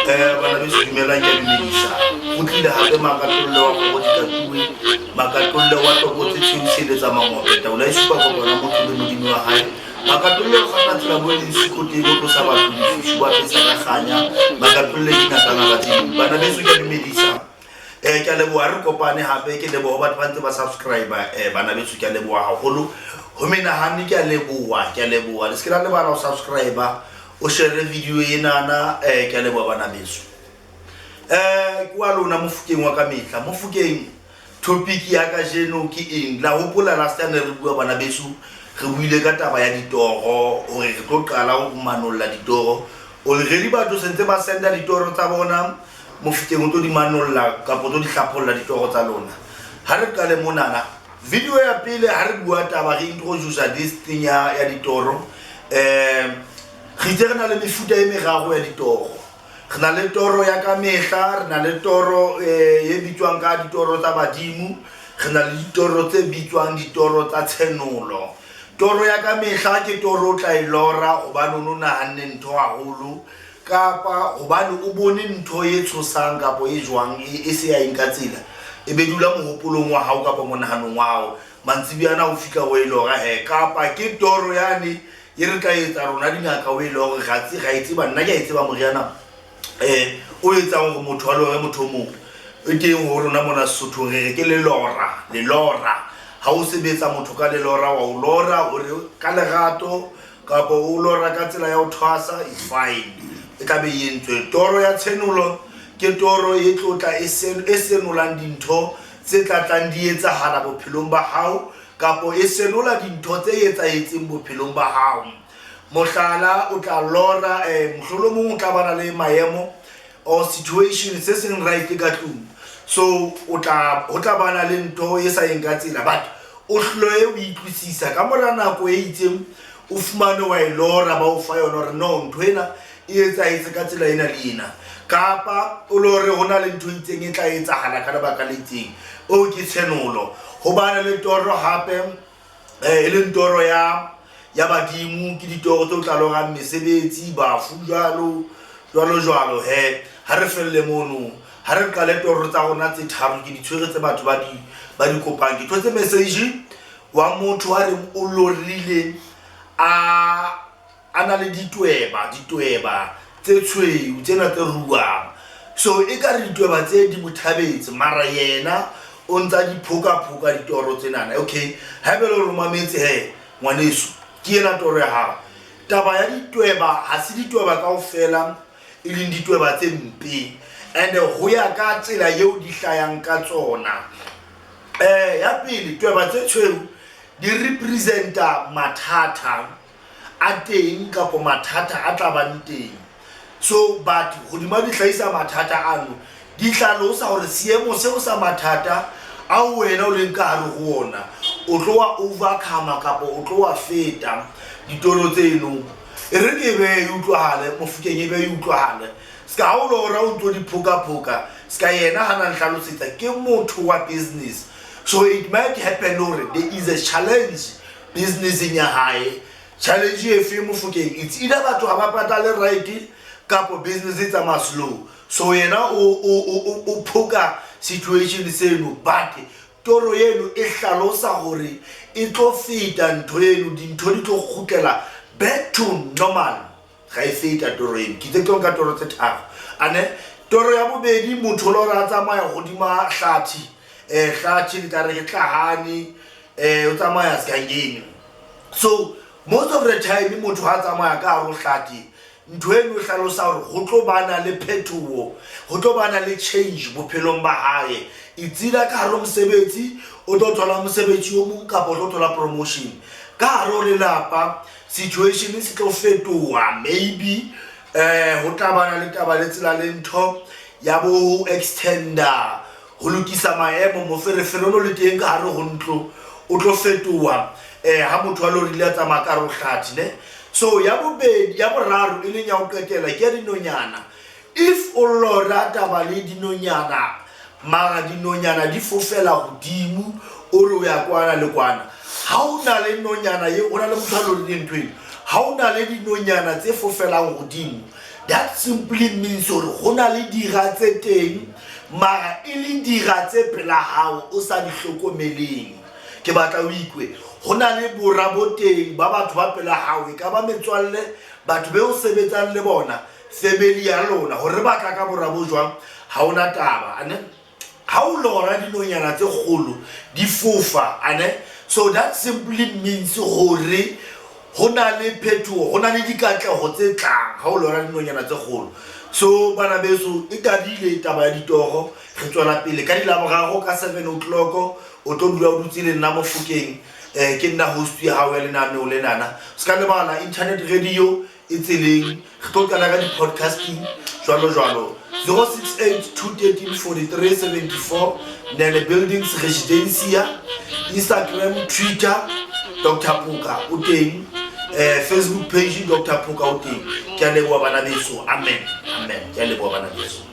Eh, bana beso dumelang ke a dumedisa go tlile gape makatolle wa gogo dikatuwe makatolle wa tokotse tshweu mangope taolo e supa kopana motho le modimo wa gae makatolle o kganna tsela mo e leng sikote bo tlosa batho lefifi wa pesa ka kganya makatolle dingakangaka tse dingwe bana beso ke a dumedisa um ke a leboga re kopane gape ke leboga batho ba ntse ba subscribe um bana beso ke a leboga gagolo go menagane ke a leboga ke a leboga le se ke la lebala go subscribe o share video enana um ke a leboga bana beso um ke wa lona mofokeng wa ka metlha mofokeng topic ya kajeno ke eng la hopola last time re bua bana beso re buile ka taba ya ditoro hore re tlo qala ho manolla ditoro already batho sentse ba senda ditoro tsa bona mofokeng o tlo di manolla kapa o tlo di hlapholla ditoro tsa lona ha re qale monana video ya pele ha re bua taba re introduce this thing ya ditoro um re itse re na le mefuta e meraro ya ditoro re na le toro ya ka mehla re na le toro e bitswang ka ditoro tsa badimo re na le ditoro tse bitswang ditoro tsa tshenolo toro ya ka mehla ke toro o tla e lora gobane o ne o nahanne ntho haholo kapa gobane o bone ntho e tshosang kapo e jwang e se ya eng ka tsela e be dula mohopolong wa hao kapa monahanong wa hao mantsibiana o fihla o e lora he kapa ke toro yane e re tla etsa rona dingaka o e le gore ga tse ga e tseba nna ke a e tseba moriana um o etsang gore motho a lore motho o mongwe e teng go rona mona Sesothong re re ke lelora lelora ga o sebetsa motho ka lelora wa o lora gore ka lerato kapa o lora ka tsela ya go thwasa is fine e tla be e entswe toro ya tshenolo ke toro e tlotla e senolang dintho tse tla tlang di etsahala bophelong ba hao kapo e senola dintho tse etsahetseng bophelong ba hao mohlala o tla lora um mohlolomong o tla bana le maemo or situation se seng right ka tlung so o tla ho tla bana le ntho e sa yeng ka tsela but o hloe o itlwisisa ka mora nako e itseng o fumane wa e lora ba o fa yona hore no ntho ena e etsahetse ka tsela ena le ena kapa o lore ho na le ntho e itseng e tla etsahala ka lebaka le itseng o ke tshenolo ho bana le toro hape e leng toro ya badimo ke ditoro tse o tla lorang mesebetsi bafu jwalo jwalo jwalo he ha re felle mono ha re qale toro tsa rona tse tharo ke di tshwere tse batho ba di kopang ke thotse message wa motho a reng o lorile a na le ditweba ditweba tse tshweu tsena tse ruang so e ka re ditweba tse di mo thabetse mara yena o ntsa di phoka-phoka ditoro tsenana okay ha ebe le gore o mametse he ngwaneso ke ena toro ya gago taba ya ditweba ha se ditweba kaofela e leng ditweba tse mpe and ho ya ka tsela eo di hlayang ka tsona um ya pele tweba tse tshweu di representa mathata a teng kapo mathata a tla bang teng so but hodima di hlahisa mathata ano di hlalosa hore seemo seo sa mathata ao wena o leng ka hare ho ona o tlo wa overcome kapa o tlo wa feta ditoro tseno e re ke be e utlwahale mofokeng e be e utlwahale ska ha o lora o ntso di phoka-phoka ska yena ha na nhlalosetsa ke motho wa business so it might happen hore there is a challenge businesseng ya hae challenge efe mofokeng it's either batho ha ba patale right kapo business e tsamaya slow so yena o phoka situation seno but toro eno e hlalosa hore e tlo feta ntho eno dintho di tlo kgutlela back to normal ga e feta toro eno ke itse ke nka toro tse tharo ane toro ya bobedi motho le gore a tsamaya godima hlathi um hlathi le tla re ke tlahane um o tsamaya sekangene so most of the time motho ha tsamaya ka hare ho hlathi Ntho eno e hlalosa hore ho tlo bana le phetoho, ho tlo bana le change bophelong ba hae. It's either ka hare ho mosebetsi o tlo thola mosebetsi o mong kapa o tlo thola promotion. Ka hare ho lelapa situation se tlo fetoha, maybe ho tla bana le taba le tsela le ntho ya bo extender, ho lokisa maemo, moferefere o no le teng ka hare ho ntlo o tlo fetoha ha motho a lorile a tsamaya ka hare ho hlathi ne. So ya bobedi, ya boraro e leng ya ho qetela ke ya dinonyana. If o lora taba le dinonyana, mara dinonyana di fofela hodimo, o re o ya kwana le kwana, ha o na le nonyana ye, o na le motho a lorileng ntho eno, ha o na le dinonyana tse fofelang hodimo, that simply means hore ho na le dira tse teng, mara e le dira tse pela hao o sa di hlokomeleng. Ke batla o ikwe ho na le bora bo teng ba batho ba pela hao, e ka ba metswalle, batho be o sebetsang le bona, family ya lona, hore ba tla ka bora bo jwang ha ona taba ane. Ha o lora dinonyana tse kgolo di fofa ane, so that simply means hore ho na le phetoho, ho na le dikatleho tse tlang ha o lora dinonyana tse kgolo. So bana beso, e tadile taba ya ditoro, re tswela pele ka dilaboraro ka 7 o'clock. O tlo dula o dutse le nna Mofokeng, ke nna host ya hao ya lenaneo lenana. Se ka lebala internet radio e tseleng, re tlo qala ka di-podcasting jwalo jwalo. 068 213 43 74, Nene Buildings Residencia. Instagram, Twitter, Dr Phoka o teng, Facebook page Dr Phoka o teng. Ke a leboha bana beso, amen amen, ke a leboha bana beso.